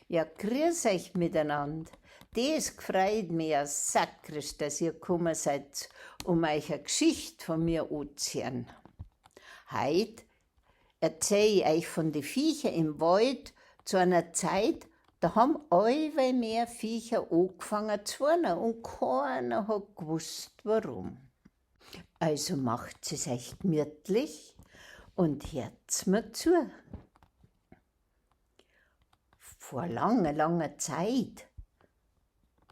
Ja, grüß euch miteinander. Des gfreit mi ja sakrisch, dass ihr kumma seid, um euch a Gschicht von mir anzuhören. Heit erzähl ich euch von de Viecher im Wald zu einer Zeit, da ham allweil mehr Viecher angefangen zu weinen und keiner hat gewusst, warum. Also macht's es euch gemütlich und hört's mir zu. Vor langer, langer Zeit,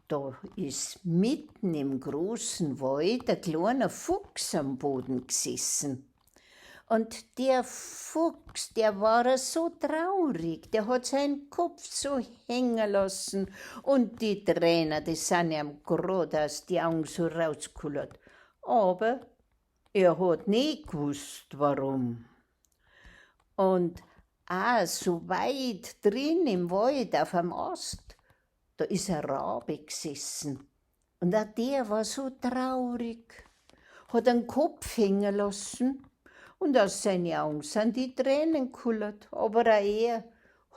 da ist mitten im großen Wald ein kleiner Fuchs am Boden gesessen. Und der Fuchs, der war so traurig, der hat seinen Kopf so hängen lassen und die Tränen, die sind ihm grad aus die Augen so rausgekullert. Aber er hat nicht gewusst, warum. Und auch so weit drin im Wald auf einem Ast, da ist ein Rabe gesessen. Und auch der war so traurig, hat einen Kopf hängen lassen und aus seinen Augen sind die Tränen gekullert, aber auch er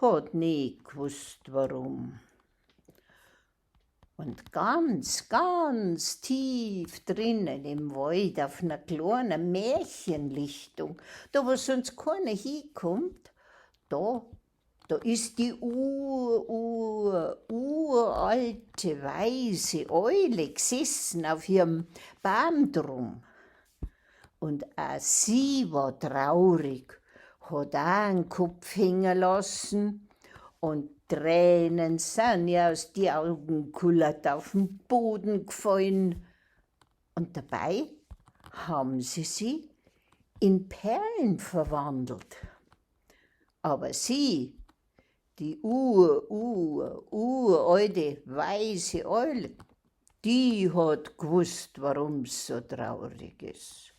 hat nie gewusst, warum. Und ganz, ganz tief drinnen im Wald auf einer kleinen Märchenlichtung, da wo sonst keiner hinkommt, da ist die ur, ur, uralte weise Eule gesessen auf ihrem Baum drum. Und auch sie war traurig, hat auch einen Kopf hängen lassen und Tränen sind ihr aus die Augen kullert, auf den Boden gefallen. Und dabei haben sie sie in Perlen verwandelt. Aber sie, die ur, ur, uralte weise Eule, die hat gewusst, warum's so traurig ist.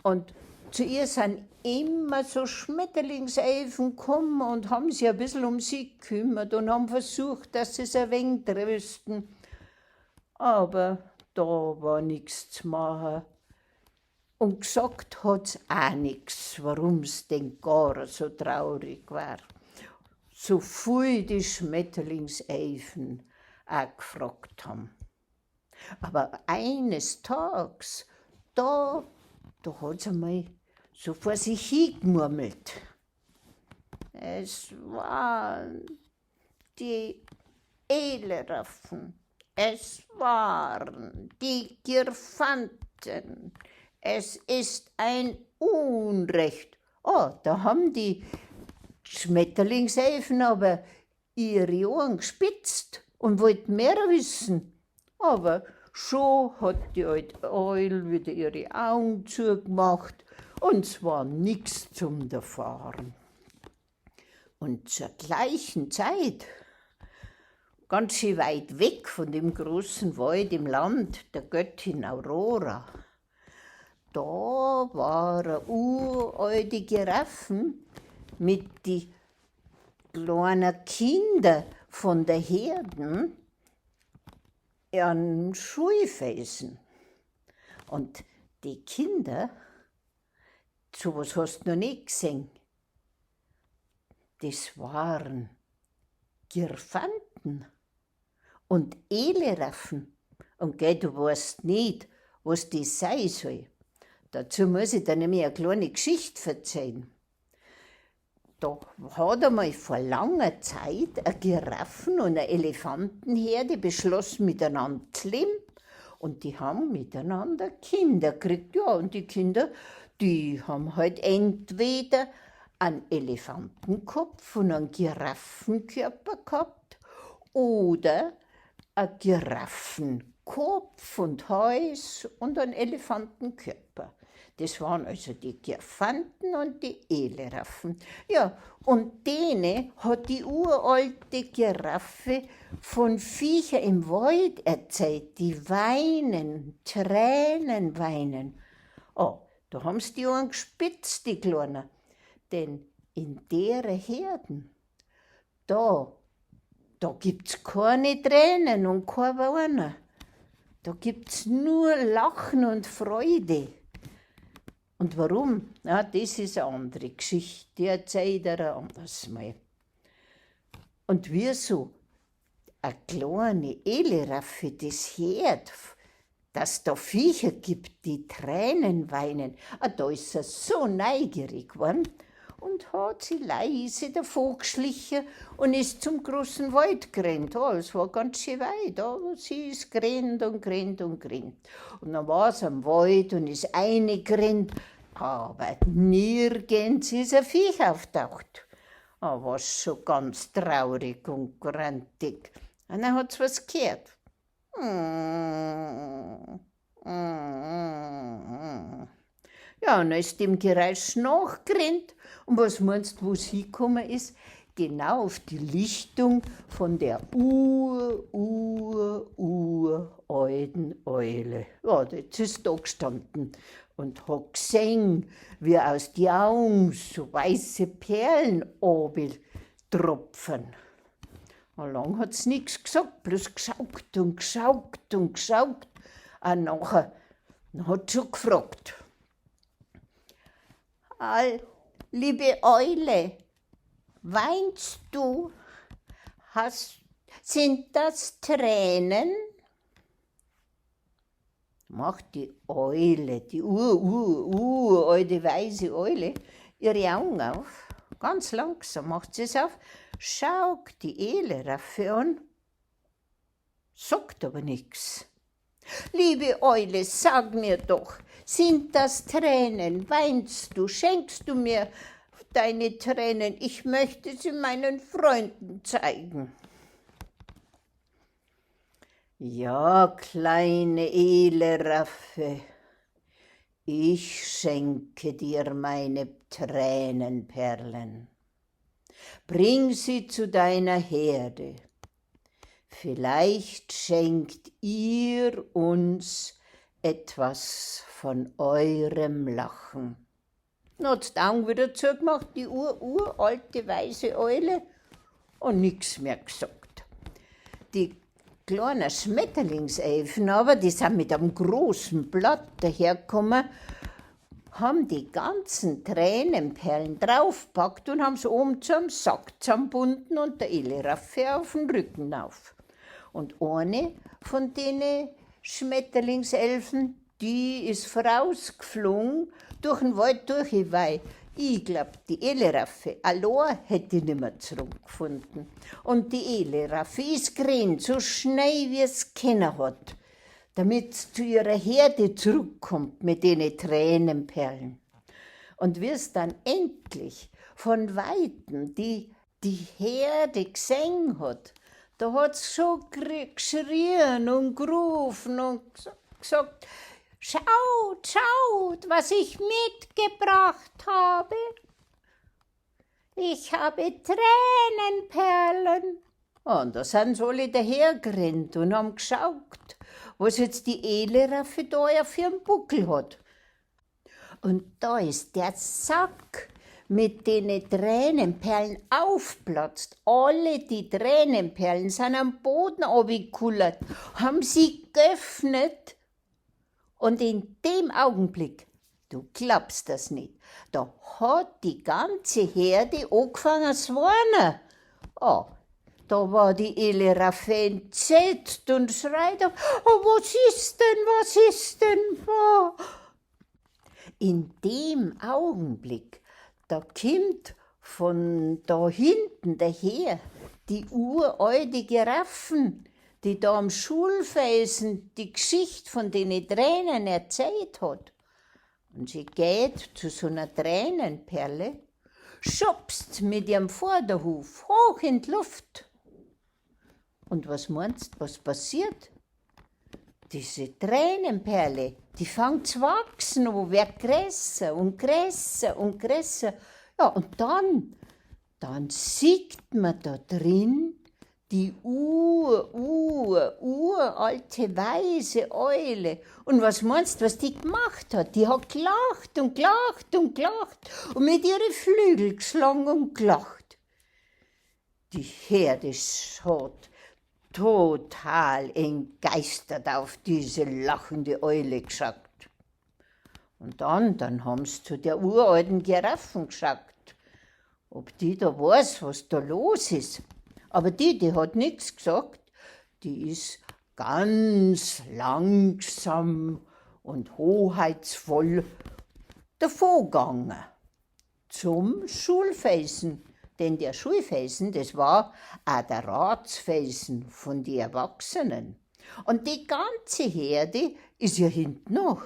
Und zu ihr sind immer so Schmetterlingselfen gekommen und haben sich ein bissl um sie gekümmert und haben versucht, dass sie's ein wenig trösten. Aber da war nix zu machen. Und gesagt hat's auch nix, warum's denn gar so traurig war. So viel die Schmetterlingselfen auch gefragt haben. Aber eines Tags, da hat's einmal so vor sich hingemurmelt. Es waren die Eleraffen, es waren die Girfanten, es ist ein Unrecht. Oh, da haben die Schmetterlingselfen aber ihre Ohren gespitzt und wollten mehr wissen. Aber schon hat die alte Eul wieder ihre Augen zugemacht und es war nix zum Erfahren. Und zur gleichen Zeit, ganz schön weit weg von dem großen Wald im Land der Göttin Aurora, da war eine uralte Giraffen mit die kleinen Kinder von der Herden an Schulfelsen. Und die Kinder, sowas hast du noch nie gesehen, das waren Girfanten und Eleraffen. Und gell, du weißt nicht, was das sein soll. Dazu muss ich dir nämlich eine kleine Geschichte erzählen. Da hat einmal vor langer Zeit eine Giraffen- und eine Elefantenherde beschlossen, miteinander zu leben. Und die haben miteinander Kinder gekriegt. Ja, und die Kinder, die haben halt entweder einen Elefantenkopf und einen Giraffenkörper gehabt oder einen Giraffenkopf und Hals und einen Elefantenkörper. Das waren also die Girfanten und die Eleraffen. Ja, und denen hat die uralte Giraffe von Viecher im Wald erzählt, die weinen, Tränen weinen. Oh, da haben's die Ohren gespitzt, die Kleinen. Denn in deren Herden, da gibt's keine Tränen und kein Weinen. Da gibt's nur Lachen und Freude. Und warum? Ja, das ist eine andere Geschichte, die erzähl ich dir ein anderes Mal. Und wie so a kleine Eleraffe das hört, dass da Viecher gibt, die Tränen weinen, ah, da ist er so neugierig geworden und hat sie leise davor geschlichen und ist zum großen Wald gerannt. Oh, es war ganz schön weit, aber sie ist gerannt und gerannt und gerannt. Und dann war sie am Wald und ist reingerannt, aber nirgends ist ein Viech auftaucht. Ah, war schon ganz traurig und grantig. Und dann hat's was gehört. Ja, und dann ist dem Geräusch nachgerannt. Und was meinst du, wo sie hingekommen ist? Genau auf die Lichtung von der ur, ur, uralten Eule. Ja, jetzt ist da gestanden und hat gesehen, wie aus die Augen so weiße Perlen tropfen. Und lang hat's nix gesagt, bloß gesaugt und gesaugt und gesaugt. Und nachher hat sie schon gefragt. Al, liebe Eule, weinst du? Sind das Tränen? Macht die Eule, die ur, ur, uralte weise Eule, ihre Augen auf. Ganz langsam macht sie es auf, schaut die Eleraffe an, sagt aber nix. Liebe Eule, sag mir doch, sind das Tränen? Weinst du? Schenkst du mir deine Tränen? Ich möchte sie meinen Freunden zeigen. Ja, kleine Eleraffe, ich schenke dir meine Tränenperlen. Bring sie zu deiner Herde. Vielleicht schenkt ihr uns etwas von eurem Lachen. Dann hat's die Augen wieder zugemacht, die uralte weise Eule, und nix mehr gesagt. Die kleinen Schmetterlingselfen aber, die sind mit einem großen Blatt dahergekommen, haben die ganzen Tränenperlen draufgepackt und haben's oben zu einem Sack zusammengebunden und der Eleraffe auf den Rücken auf. Und eine von den Schmetterlingselfen, die ist vorausgeflogen durch den Wald durch, weil ich glaub, die Eleraffe allein hätte ich nimmer zurückgefunden. Und die Eleraffe ist gerannt, so schnell wie es können hat, damit sie zu ihrer Herde zurückkommt mit den Tränenperlen. Und wie es dann endlich von Weitem die Herde gesehen hat, da hat's schon geschrien und gerufen und gesagt, schaut, schaut, was ich mitgebracht habe. Ich habe Tränenperlen. Und da sind sie alle dahergerannt und haben geschaut, was jetzt die Eleraffe da auf ihrem Buckel hat. Und da ist der Sack mit den Tränenperlen aufplatzt. Alle die Tränenperlen sind am Boden runtergekullert, haben sie geöffnet. Und in dem Augenblick, du glaubst das nicht, da hat die ganze Herde angefangen zu weinen. Oh, da war die Eleraffe entsetzt und schreit auf, oh, was ist denn, was ist denn? Oh. In dem Augenblick, da kommt von da hinten daher die uralte Giraffen, die da am Schulfelsen die Geschichte von den Tränen erzählt hat. Und sie geht zu so einer Tränenperle, schubst mit ihrem Vorderhuf hoch in die Luft. Und was meinst du, was passiert? Diese Tränenperle, die fängt zu wachsen und wird größer und größer und größer. Ja, und dann sieht man da drin die uralte weise Eule. Und was meinst du, was die gemacht hat? Die hat gelacht und gelacht und gelacht und mit ihren Flügeln geschlagen und gelacht. Die Herde hat total entgeistert auf diese lachende Eule geschaut. Und dann haben sie zu der uralten Giraffen geschaut, ob die da weiß, was da los ist. Aber die, die hat nix g'sagt, die is ganz langsam und hoheitsvoll davongegangen zum Schulfelsen. Denn der Schulfelsen, das war auch der Ratsfelsen von die Erwachsenen. Und die ganze Herde is ihr hinten nach.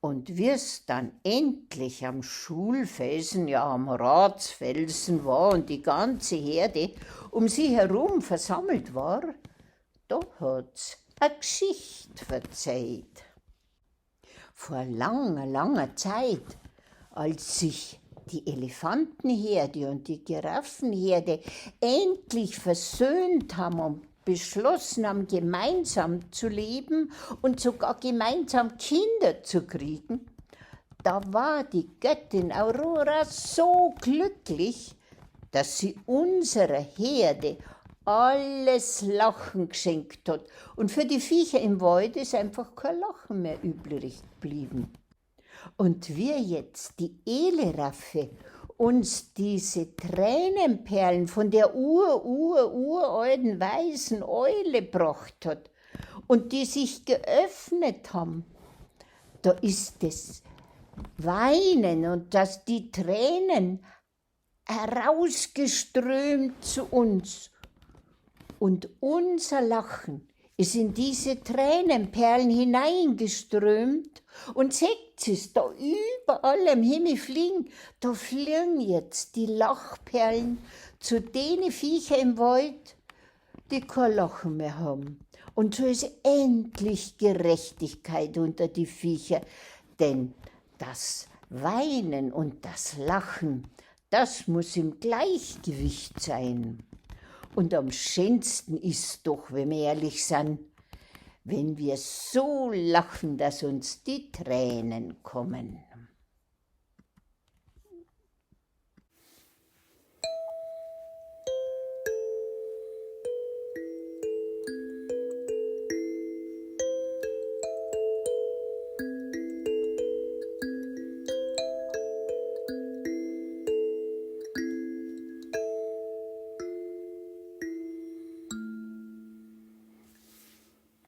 Und wie's dann endlich am Schulfelsen, ja am Ratsfelsen war und die ganze Herde um sie herum versammelt war, da hat's a G'schicht verzählt. Vor langer, langer Zeit, als sich die Elefantenherde und die Giraffenherde endlich versöhnt haben und beschlossen haben, gemeinsam zu leben und sogar gemeinsam Kinder zu kriegen, da war die Göttin Aurora so glücklich, dass sie unserer Herde alles Lachen geschenkt hat. Und für die Viecher im Wald ist einfach kein Lachen mehr übrig geblieben. Und wir jetzt, die Eleraffe, uns diese Tränenperlen von der ur-ur-uralten weißen Eule gebracht hat und die sich geöffnet haben, da ist das Weinen und dass die Tränen herausgeströmt zu uns. Und unser Lachen ist in diese Tränenperlen hineingeströmt und seht es da überall im Himmel fliegen, da fliegen jetzt die Lachperlen zu denen Viecher im Wald, die kein Lachen mehr haben. Und so ist endlich Gerechtigkeit unter die Viecher, denn das Weinen und das Lachen, das muss im Gleichgewicht sein. Und am schönsten ist doch, wenn wir ehrlich sind, wenn wir so lachen, dass uns die Tränen kommen.